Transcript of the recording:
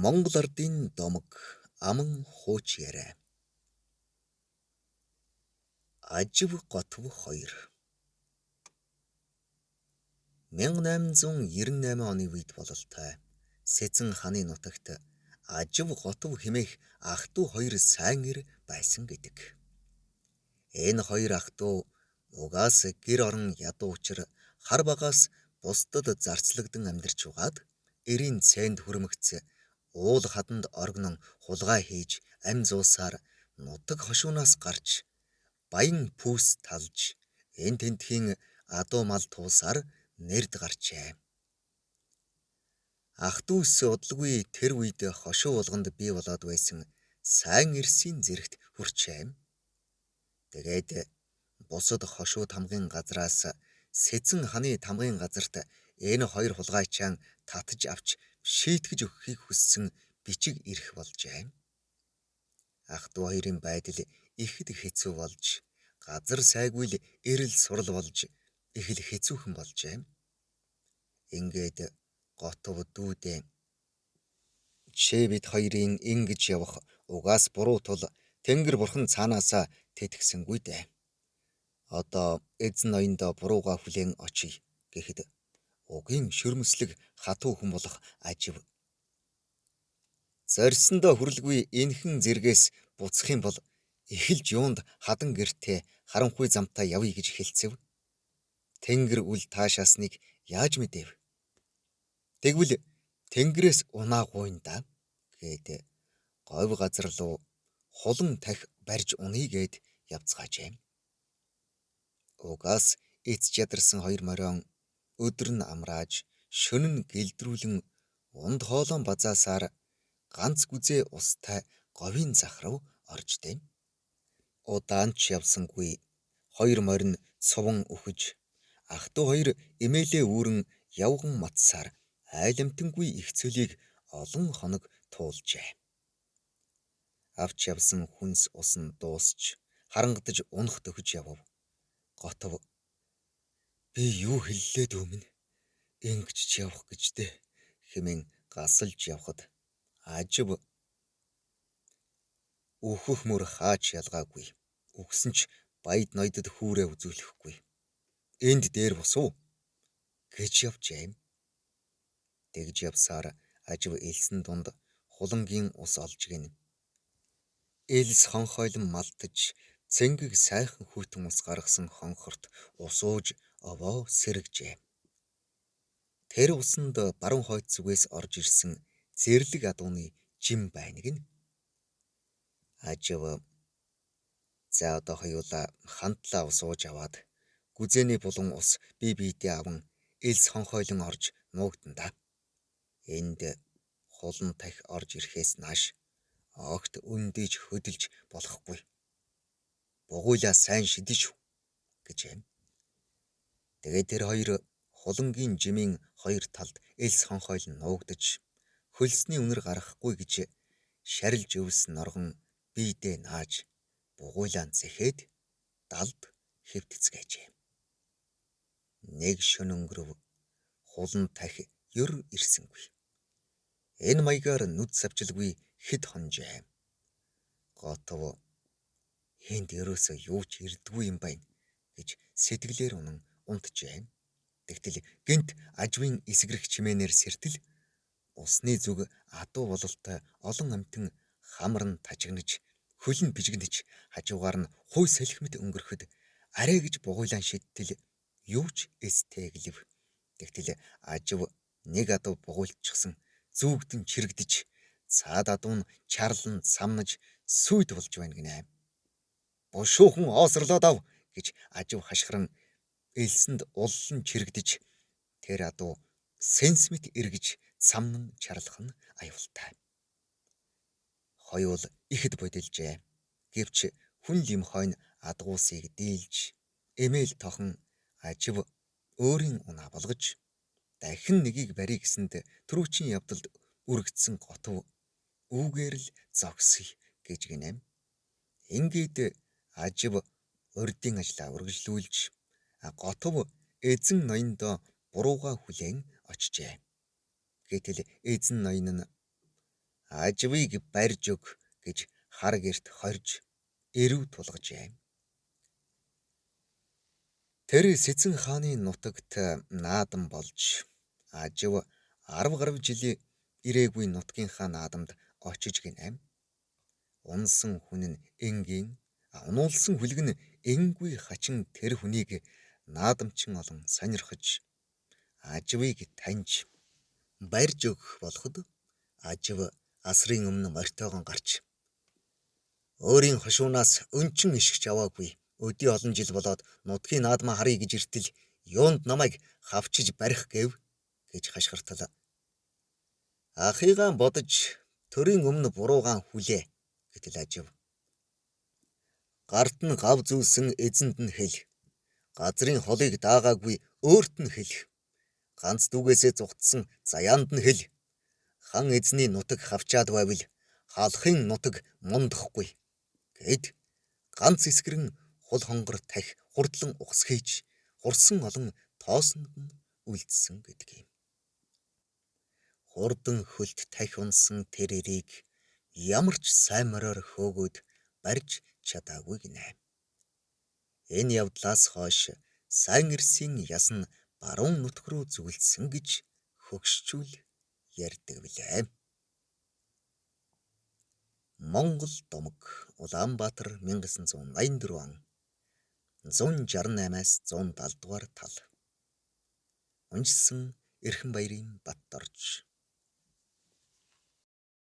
Монгол ардын домог аман хууч яриа. Ажив Готов 2. 1898 оны үед бололтой Сэзэн ханы нутагт Ажив Готов хэмээх ах дүү хоёр сайн эр байсан гэдэг. Энэ хоёр ах дүү угаас гэр орон ядуу учир хар багаас бусдад зарцлагдан амьдарч угаад эрийн цайнд хүрмэгц уул хаданд оргинон хулгай хийж амь зуусаар нутаг хошуунаас гарч баян пүүс талж энэ тэндхийн адуу мал туусаар нэрд гарчээ. Ах дүүс удалгүй тэр үед хошуу болгонд бий болоод байсан сайн эрсийн зэрэгт хүрчээ. Тэгээд бусад хошуу тамгын газраас Сэзэн ханы тамгын газарт энэ хоёр хулгайчаан татаж авч шийтгэж өгөхийг хүссэн бичиг ирэх болжээ. Ах дүү хоёрын байдал ихэд хэцүү болж, газар сайгүй л эрэл сурал болж их л хэцүүхэн болжээ. Ингээд Готов дүүдээ "Чи бид хоёрын ингэж явах угаас буруу тул Тэнгэр бурхан цаанаасаа тэтгсэнгүй дээ. Одоо эзэн ноёндоо буруугаа хүлээн очъё" гэхэд угийн шөрмөслөг хатуу хүн болох Ажив "Зорьсондоо хүрлгүй энхэн зэргээс буцах юм бол эхэлж юунд хадан гэртээ харанхуй замтай явъя гэж хэлцэв. Тэнгэр үл таашаасныг яаж мэдэв? Тэгвэл тэнгэрээс унаагүй даа" гээд говь газар руу хулан тахь барьж унъя гээд явцгаажээ. Угаас эц ядарсан хоёр морион өдөр нь амрааж, шөнө нь гэлдрүүлэн унд хоолойн базаасаар ганц гүзээ устай говийн зах руу оржээ. Удаан ч явсангүй хоёр морин цуван үхэж, ах дүү хоёр эмээлээ үүрэн явган матсаар айл амьтангүй их цөлийг олон хоног туулжээ. Авч явсан хүнс ус нь дуусч харангадаж унах дөхөж явв. Готов "Би юу хэллээ дүүмэн ингэж ч явах гэж дээ" хэмээн гасалж явхад Ажив "Үхэх мөр хаач ялгаагүй. Үхсэн ч баяд ноёдод хүүрээ үзүүлэхгүй. Энд дээр босуу" гэж явжээ. Тэгж явсаар Ажив элсэн дунд хулангийн ус олж гин. Элс хонхойлон малтаж цэнгэг сайхан хүйтэн ус гаргасан хонхорт ус ууж овоо сэргэжээ. Тэр усанд баруун хойд зүгээс орж ирсэн зэрлэг адууны жим байна гэнэ. Ажив "За, одоо хоёулаа хамтлаа ус ууж аваад гүзээний булан ус бие биедээ аван элс хонхойлон орж нуугдана даа. Энд хулан тахь орж ирэхээс нааш огт өндийж хөдөлж болохгүй. Бугуйлаа сайн шидэн шүү" гэжээ. Тэгээд тэр хоёр хулангийн жимийн хоёр талд элс хонхойлон нуугдаж хөлсний үнэр гаргахгүй гэж шарилж өвсөн норгон биедээ нааж бугуйлаа зэхээд далд хэвтцгээжээ. Нэг шөнө өнгөрөв, хулан тахь ер ирсэнгүй. Энэ маягаар нүд савчилгүй хэд хонжээ. Готов "Энд ерөөсөө юу ч ирдэггүй юм байна" гэж сэтгэлээр унан унтжээ. Тэгтэл гэнэт Ажвын эсгэрэх чимээнээр сэртэл усны зүг адуу бололтой олон амьтан хамар нь тажигнаж, хөл нь бижигнэж, хажуугаар нь хуй салхи мэт өнгөрөхөд арай гэж бугуйлаан шидтэл юу ч эс тэглэв. Тэгтэл Ажив нэг адуу бугуйлчихсан зүүгдэн чирэгдэж, цаад адуу нь чарлан самнаж сүйд болж байна гинэ. "Бушуухан оосрлоод ав" гэж Ажив хашхиран элсэнд уллан чирэгдэж тэр адуу сэнс мэт эргэж самнан чарлах нь аюултай. Хоёул ихэд бодилжээ. Гэвч хүн лим хойно адгуусыг дийлж эмээл тохон Ажив өөрийн унаа болгож дахин нэгийг барья гэсэнд түрүүчийн явдалд үргэцсэн Готов "Үүгээр л зогсъё" гэж гинэ. Ингээд Ажив урдын ажлаа үргэлжлүүлж, Готов эзэн ноёндоо буруугаа хүлээн очжээ. Гэтэл эзэн ноён нь Ажвыг барьж өг гэж хар герт хорж эрүү тулгажээ. Тэр Сэцэн хааны нутагт наадам болж Ажив 10 гаруй жил ирээгүй нутгийнхаа наадамд очиж гинэ. Унсан хүн нь энгийн, унуулсан хүлэг нь энгүй хачин тэр хүнийг наадамчин олон сонирхож Ажвыг таньж барьж өгөх болоход Ажив асрын өмнө морьтойгон гарч өөрийн хошуунаас өнчин ишгч аваагүй. Өдий олон жил болоод нутгийн наадмаа харъя гэж иртэл юунд намайг хавчиж барих гэв гэж хашгиртал. Ахыгаа бодож төрийн өмнө буруугаан хүлээ гэтэл Ажив. Гарт нь гав зүүсэн эзэнд нь хэл. Газрын холыг даагаагүй өөрт нь хэл. Ганц дүүгээсээ зугтсан заяанд нь хэл. Хан эзний нутаг хавчаад байвал халахын нутаг мундахгүй гэд ганц эсгэрэн хул хонгор тах хурдлан ухсхийж хурсан олон тоосонд нь үлдсэн гэдэг юм. Хурдан хөлт тах унсан тэр эрийг ямар ч сайн мориор хөөгөөд барьж чадаагүй гинэ. Энэ явдлаас хойш сайн эрсийн яс нь баруун нутг руу зүгэлсэн гэж хөгшчүүл ярьдаг билээ. Монгол домог, Улаанбаатар, 1984 он, 168-аас 170 дугаар тал. Уншсан Эрхэн Баярын Батдорж.